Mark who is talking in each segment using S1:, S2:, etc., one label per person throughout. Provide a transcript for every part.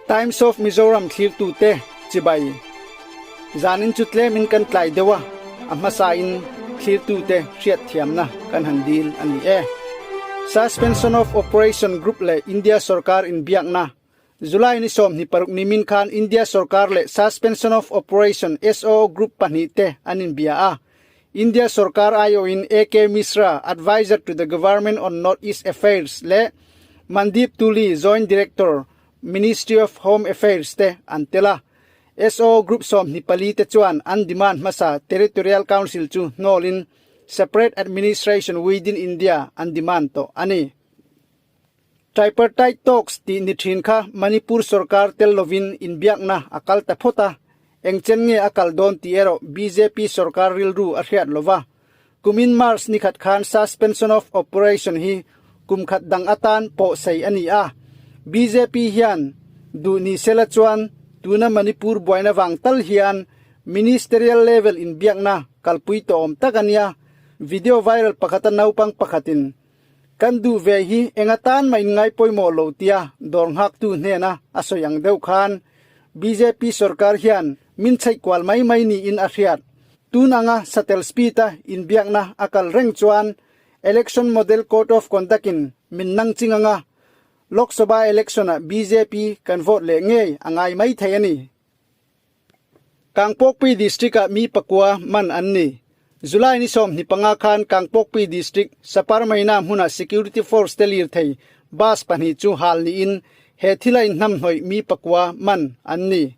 S1: Times of Mizoram thlirtute chibai. Zanin chu tlemin kan tlai deuh a, a hmasain thlirtute hriatthiamna kan han dil a ni e. Suspension of Operation Group leh India sorkar inbiakna July ni 26 nimin khan India sorkar leh Suspension of Operation, SOO, Group pahnihte an inbia a. India sorkar aiawhin AK Mishra, Adviser to the Government on North East Affairs leh Mandeep Tuli, Joint Director, Ministry of Home Affairs te an tel a. SOO Group 24 te chuan an demand hmasa Territorial Council chu hnawlin Separate Administration within India an demand tawh a ni. Tripartite Talks tih ni thin kha Manipur sorkar tel lovin inbiakna a kal ta phawt a, engchen nge a kal dawn tih erawh bjp sorkar rilru a hriat lo va. Kumin March ni khat khan Suspension of Operation hi kum khat dang atan pawh sei a ni a, bjp hian duh ni sela chuan tuna Manipur buaina vang tal hian Ministerial level inbiakna kalpui tawh awm tak a nia, video viral pakhata naupang pakhatin Kan duh ve hi eng atan mah in ngai pawimawh lo tia dawr nghaktu hnena a sawi ang deuh khan bjp sorkar hian min chheih kual mai mai niin a hriat. Tun anga satel speed a inbiakna a kal reng chuan Election Model Code of Conduct in min nang ching anga Lok Sabha Election ah bjp kan vote leh ngei a ngai mai thei a ni. Kangpokpi District-ah mi pakua man an ni. July ni 25 khan Kangpokpi District, Saparmaina hmuna Security Force te lirthei bus pahnih chu hal niin he thila inhnamhnawih mi pakua man an ni.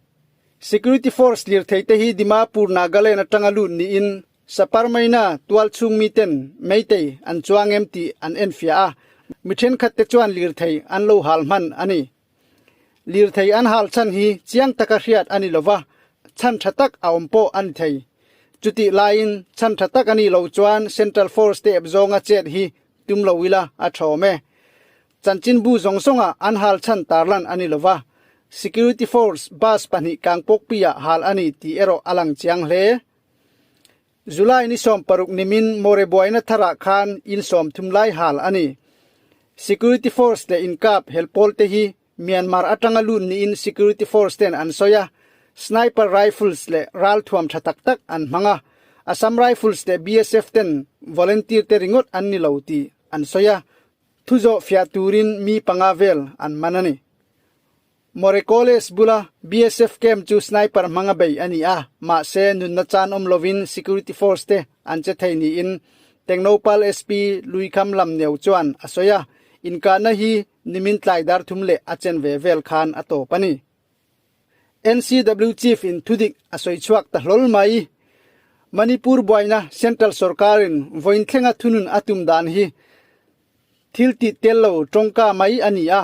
S1: Security Force lirthei te hi Dimapur, Nagaland atanga lut niin Saparmaina tualchhung miten Meitei an chuang em tih an enfiah a, mi thenkhat te chuan lirthei an lo hal hman a ni. Lirthei an hal chhan hi chiang taka hriat a ni lo va, chhan tha tak a awm pawh a ni thei. Chutih laiin chhan tha tak a nih loh chuan Central Force te ep zawnga chet hi tum lo ila a tha awm e. Chanchinbu zawng zawngah an hal chhan tarlan a ni lo va, Security Force bus pahnih Kangpokpi-ah hal a ni tih erawh a lang chiang hle. July ni 60 nimin More buaina tharah khan in 30 lai hal a ni. Security Force leh inkap helpawl te hi Myanmar atanga lut niin Security Force ten an sawi a, Sniper Rifles leh ralthuam tha tak tak an hmang a, Assam Rifles leh BSF ten volunteer te ringawt an ni lo tih an sawi a, thuzawh fiah turin mi panga vel an man a ni. Morecoles bula BSF camp chu sniper hmanga bei a ni a, mahse nunna chan awm lovin security force te an che thei niin Tengnoupal SP Luikham Lamneu chuan a sawi a, inkahna hi nimin tlai dar thum leh a chen ve vel khan a tawp a ni. NCW Chief in thudik a sawi chhuak ta hlawl mai. Manipur buaina Central sorkarin vawiin thlenga thunun a tum dan hi thil tih tel lo tawngka mai a ni a,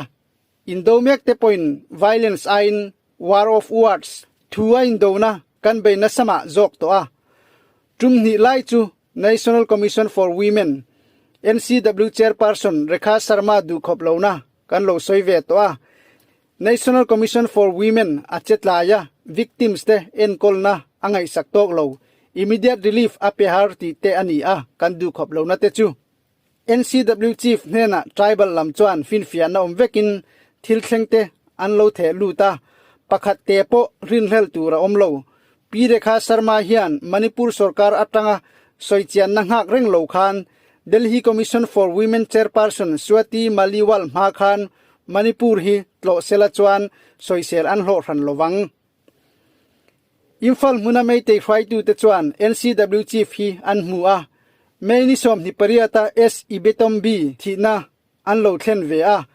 S1: Indo mek te pawhin violence aiin war of words thu a indona kan bei nasa mah zawk tawh a. Tum hnih lai chu National Commission for Women, NCW Chairperson Rekha Sharma duhkhawp lohna kan lo sawi ve tawh a. National Commission for Women a che tlai a, victims te enkawlna a ngaihsak tawk lo, immediate relief a pe har tih te a ni a, kan duhkhawp lohna te chu. NCW Chief hnenah tribal lam chuan finfiahna awm vekin thil thlengte an lo theh lut a, pakhat te pawh rinhlel tur a awm lo. Pi Rekha Sharma hian Manipur sorkar atanga sawichianna nghak reng lo khan Delhi Commission for Women Chairperson Swati Maliwal hma khan Manipur hi tlawh sela chuan sawisel an hlawh hran lovang. Imphal hmuna Meitei hruaitute chuan NCW Chief hi an hmu a, May ni 28 a S Ibetombi thihna an lo thlen ve a,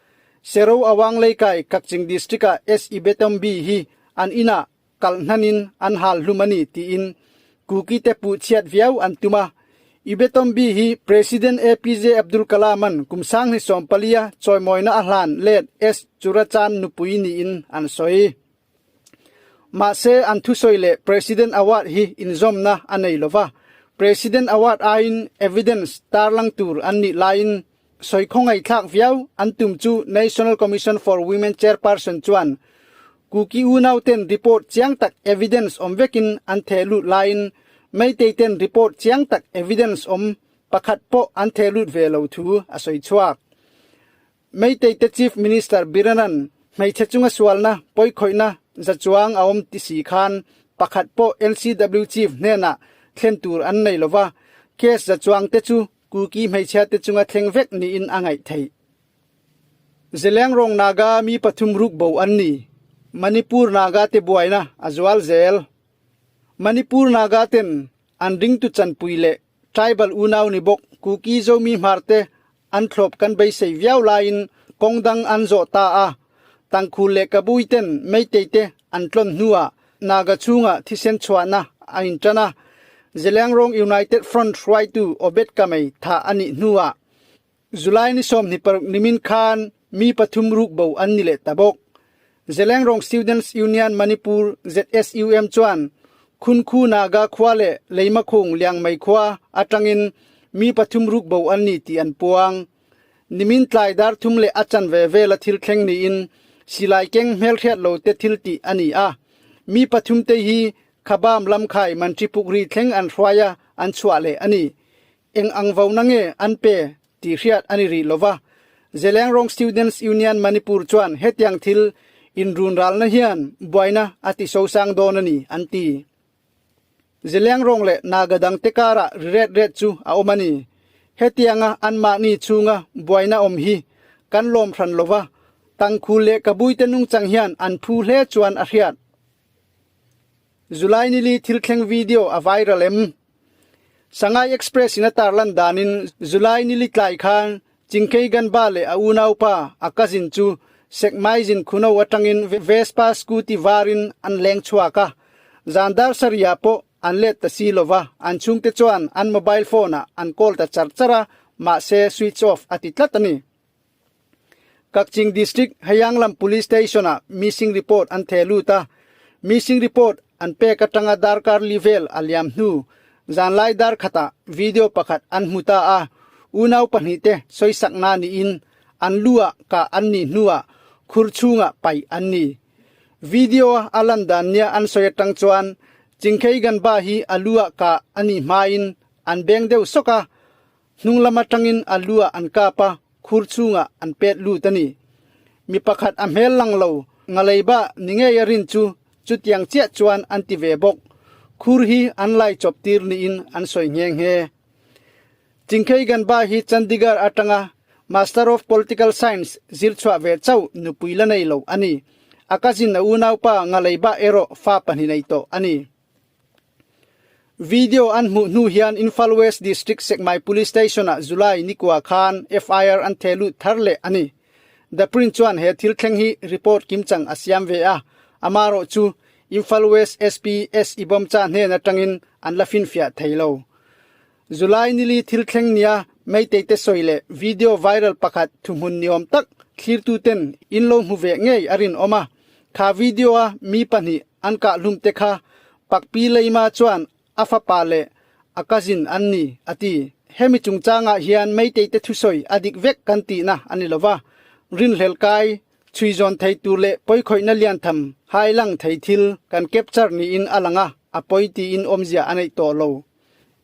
S1: Sero Awang Leikai Kakching District ah S Ibetombi hi an inah kalh hnanin an hal hlum a ni tiin Kuki te puh chhiat viau an tum a. Ibetombi hi President APJ Abdul Kalam-a'n kum 2014 a chawimawina a hlan let S Churachan nupui niin an sawi. Mahse, an thusawi leh President Award hi inzawmna a nei lo va, President Award aiin evidence tarlang tur an nih laiin sawi khawngaihthlak viau an tum chu National Commission for Women Chairperson chuan Kuki unauten report chiang tak evidence awm vekin an theh lut laiin Meitei ten report chiang tak evidence awm pakhat pawh an theh lut ve lo thu a sawi chhuak. Meitei te Chief Minister Biranan. Hmeichhe chunga sualna, pawikhawihna za chuang a awm ti si khan pakhat pawh LCW Chief hnenah thlen tur an nei lova, case za chuang te chu Kuki hmeichhia te chunga thleng vek niin a ngaih theih. Zelengrong Naga mi pathum ruk bo an ni. Manipur Naga te buaina a zual zel. Manipur Naga ten an ringtu chanpui leh tribal unau ni bawk Kuki Zomi Hmar te an thlawp kan beisei viau laiin kawng dang an zawh ta a, Tangkhul leh Kabui ten Meitei te an tlawn hnuah Naga chhungah thisen chhuahna a intan a, Zelengrong United Front hruaitu Obed Kamei thah a nih hnuah July ni 26 nimin khan mi pathum ruk bo an ni leh ta bawk. Zelengrong Students Union Manipur, ZSUM, chuan Khunkhu Naga khua leh Leimakhung Liangmei khua atangin mi pathum ruk bo an ni tih an puang. Nimin tlai dar thum leh a chanve vela thil thleng niin silai keng hmelhriat lo te thil tih a ni a. Mi pathum te hi Khabam lamkhai Mantripukri thleng an hruai a, an chhuah leh a ni. Eng ang vo na nge an pe tih hriat a ni rih lo va. Zelengrong Students Union Manipur chuan hetiang thil inrunralna hian buaina a ti sosang dawn a ni an ti. Zelengrong leh Naga dangte karah ri ret ret chu a awm a ni. Hetianga anmahni chhunga buaina awm hi kan lawm hran lo va, Tangkhul leh Kabuite nungchang hian an phu hle chuan a hriat. July nili thil thleng video a viral em? Sangai Express in a tarlan danin July nili tlai khan Chingkei Ganba leh a unaupa a cousin chu Sekmaizin Khuno atangin Vespa scooty varin an leng chhuak a, zan dar sarih ah pawh an let ta si lova, an chhungte chuan an mobile phone ah an call ta char char a, mahse switch off a ti tlat a ni. Kakching District Hayanglam Police Station-ah missing report an theh lut a, missing report an pek atanga darkar li vel a liam hnu zanlai dar khatah video pakhat an hmu ta a, unau pahnihte sawisakna niin an lu-ah kah an nih hnuah khur chhungah paih an ni. Video-a a lan dan nia an sawi atang chuan Chingkhei Ganba hi a lu-ah kah a nih hmain an beng deuh sawk a, Hnung lam atangin a lu ah an kap a, khur chhungah an pet lut a ni. Mi pakhat a hmel lang lo, ngaleiba ni ngei a rin chu chutiang chiah chuan an ti ve bawk. Khur hi an lai chawp tir niin an sawi nghe nghe. Chingkhei Ganba hi Chandigarh atanga Master of Political Science zir chhuah ve chauh nupui la nei lo a ni. A cousin a unaupa ngaleiba erawh fa pahnih nei tawh a ni. Video an hmuh hnu hian Imphal West District Sekmai Police Station-ah July nikua khan FIR an theh lut thar leh a ni. The Print chuan he thil thleng hi report kimchang a siam ve a, amarawh chu Imphal West SP S Ibomcha hnen atangin an la finfiah thei lo. July nili thil thleng nia Meitei te sawi leh video viral pakhat thuhmun niawm tak thlirtuten in lo hmu ve ngei a rinawm a, kha video-a mi pahnih an kahhlum te kha Pakpi Leima chuan a fapa leh a cousin an ni, a ti. Hemi chungchangah hian Meitei te thusawi a dik vek kan tihna a ni lova, rinhlelh kai chhui zawn thei tur leh pawikhawihna liantham hai lang thei thil kan capture niin a lang a, a pawi tiin awmzia a neih tawh lo.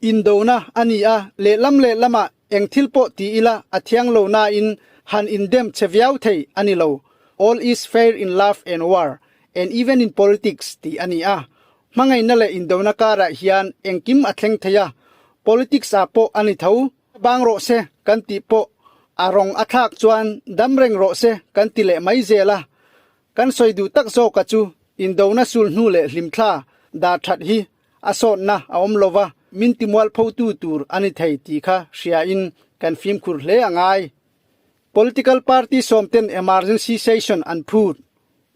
S1: Indona a ni a, lehlam lehlamah eng thil pawh ti ila a thiang lo nain han indem che viau thei a ni lo. All is fair in love and war and even in politics tih a ni a. Hmangaihna leh indona karah hian engkim a thleng thei a, politics ah pawh a ni tho. Bang rawh se kan tih pawh a rawng a thlak chuan dam reng rawh se kan ti leh mai zel a. Kan sawi duh tak zawka chu indona sul hnu leh hlimthla dah that hi a sawtna a awm lova, min timualphotu tur a ni thei tih kha hriain kan fimkhur hle a ngai. Political party sawmten emergency session an phut.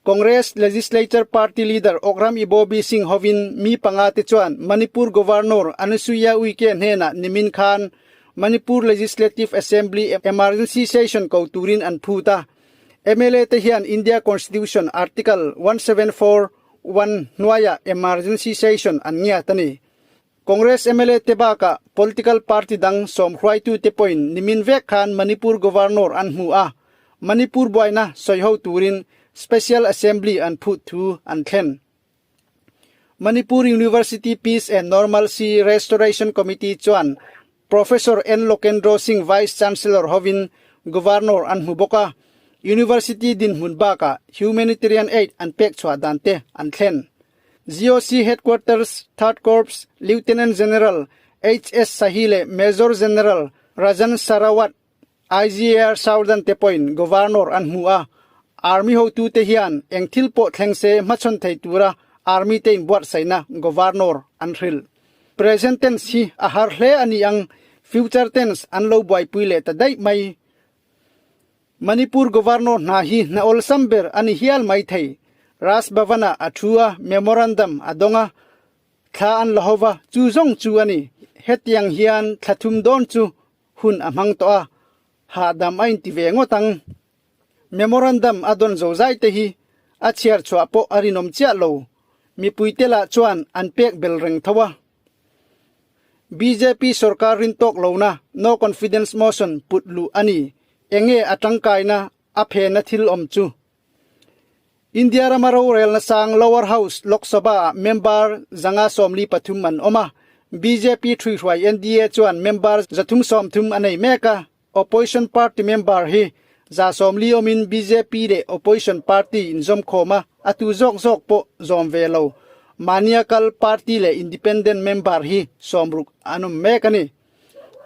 S1: Congress Legislature Party leader Okram Ibobi Singh hovin mi panga te chuan Manipur Governor Anusuiya Uike hnenah nimin khan Manipur Legislative Assembly emergency session ko turin an phut a. Mla te hian India Constitution Article 174 1 hnuaiah emergency session an ngiat a ni. Congress mla te bakah political party dang sawmhruaitute pawhin nimin vek khan Manipur Governor an hmu a, Manipur buaina sawiho turin Special Assembly an phut thu an thlen. Manipur University Peace and Normalcy Restoration Committee chuan Professor N Lokendro Singh Vice Chancellor hovin Governor an hmu bawk a. University dinhmun bakah humanitarian aid an pek chhuah dan te an thlen. GOC Headquarters Third Corps Lieutenant General HS Sahi leh Major General Rajan Sarawat, IGAR Southern te pawhin Governor an hmu a. Army hotute hian eng thil pawh thleng se hmachhawn thei tura Army te inbuatsaihna Governor an hrilh. Present tense hi a har hle a ni ang, future tense an lo buaipui leh ta daih mai. Manipur Governor hna hi hna awlsam ber a ni hial mai thei. Raj Bhavan-ah a thu a, memorandum a dawng a, thla an la hova, chu zawng chu a ni. Hetiang hian thla thum dawn chu hun a hmang tawh a, hahdam a inti ve ngawt ang. Memorandum a dawn zozai te hi a chhiar chhuah pawh a rinawm chiah lo. Mipuite lah chuan an pek bel reng tho a. Bjp sorkar rin tawk lohna no confidence motion put luh a ni. Enge a tangkaina a phena thil awm chu? India rama rorelna sang Lower House Lok Sabha ah member 143 an awm a, bjp thuihruai NDA chuan member 330 a nei mek a, Opposition party member hi 140 awmin bjp leh opposition party inzawmkhawm a, a tu zawk zawk pawh zawm ve lo. Mahnia kal party leh independent member hi 60 an awm mek a ni.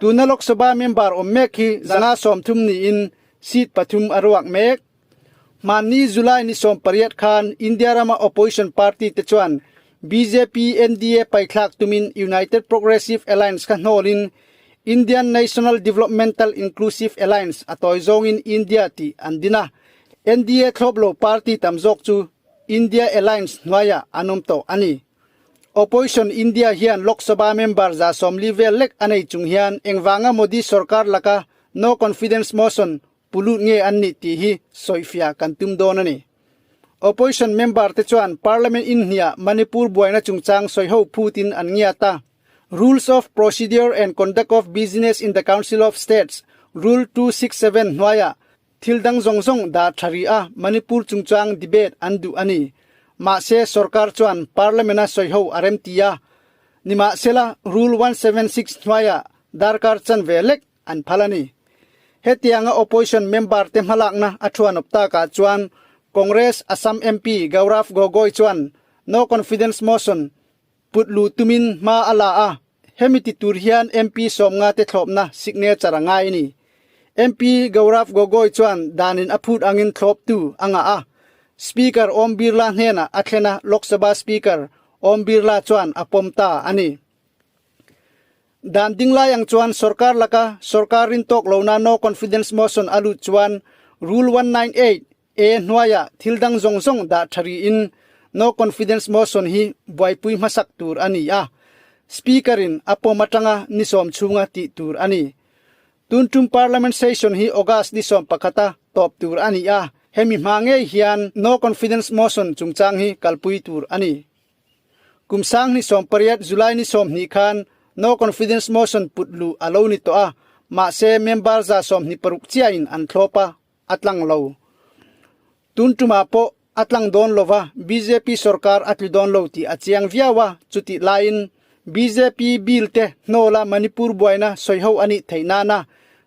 S1: Tuna Lok Sabha member awm mek hi 130 niin seat pathum a ruak mek. Hmanni July ni 18 khan India rama opposition party te chuan bjp NDA paithlak tumin United Progressive Alliance kha hnawlin Indian National Developmental Inclusive Alliance a tawi zawngin India tih an din a. NDA thlawp lo party tam zawk chu India Alliance hnuaiah an awm tawh a ni. Opposition India hian Lok Sabha member 140 vel lek a nei chung hian engvanga Modi sorkar laka no confidence motion Pulut nge an nih tih hi sawifiah kan tum dawn a ni. Opposition member te chuan Parliament inhniah Manipur buaina chungchang sawiho phutin an ngiat a. Rules of Procedure and Conduct of Business in the Council of States, Rule 267 hnuaiah thil dang zawng zawng dah tha rih a Manipur chungchang debate an duh a ni. Mahse sorkar chuan Parliament-a sawiho a remti a. Nimahsela Rule 176 hnuaiah darkar chanve lek an phal a ni. Hetianga opposition member te hmalakna a thuanawp takah chuan Congress Assam MP Gaurav Gogoi chuan no confidence motion put luh tumin hma a la a, hemi ti tur hian MP 50 te thlawpna signature a ngai a ni. MP Gaurav Gogoi chuan danin a phut angin thlawptu a ngah a, Speaker Om Birla hnenah a thlen a, Lok Sabha Speaker Om Birla chuan a pawm ta a ni. Dan ding lai ang chuan sorkar laka sorkar rin tawk lohna no confidence motion a lut chuan Rule 198 A hnuaiah thil dang zawng zawng dah tha rihin no confidence motion hi buaipui hmasak tur a ni a, Speaker in a pawm atanga ni sawm chhunga tih tur a ni. Tun tum Parliament session hi August ni 11 a tawp tur a ni a, hemi hma ngei hian no confidence motion chungchang hi kalpui tur a ni. Kum 2018 July ni 20 khan no confidence motion put luh a lo ni tawh a, mahse member 26 chiahin an thlawp a, a tlang lo. Tun tumah pawh a tlang dawn lova bjp sorkar a tlu dawn lo tih a chiang viau a, chutih laiin bjp bill te hnawla Manipur buaina sawiho a nih theih nana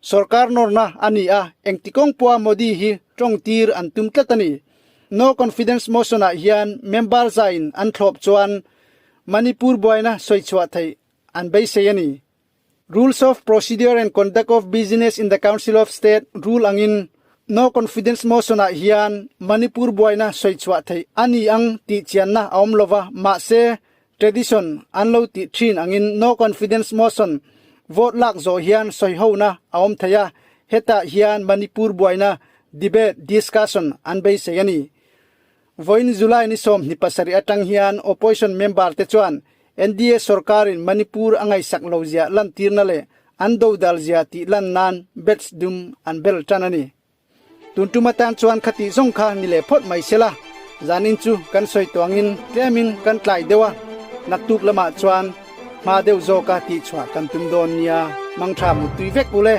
S1: sorkar nawrna a ni a, engtikawng pawha Modi hi tawngtir an tum tlat a ni. No confidence motion ah hian member zain an thlawp chuan Manipur buaina sawichhuah theih an beisei a ni. Rules of Procedure and Conduct of Business in the Council of State rule angin no confidence motion ah hian Manipur buaina sawichhuah theih a ni ang tih chianna a awm lova, mahse tradition an lo tih thin angin no confidence motion vote lak zawh hian sawihona a awm thei a, hetah hian Manipur buaina debate discussion an beisei a ni. Vawiin July ni 27 atang hian opposition member te chuan NDA sorkarin Manipur a ngaihsak lo zia lantirna leh an dodal zia tih lan nan badge dum an bel tan a ni. Tun tum atan chuan khatih zawng kha ni leh phawt mai sela, zanin chu kan sawi tuangin tlemin kan tlai deuh a, naktuk lamah chuan hma deuh zawka tihchhuah kan tum dawn nia, mangtha muttui vek u le.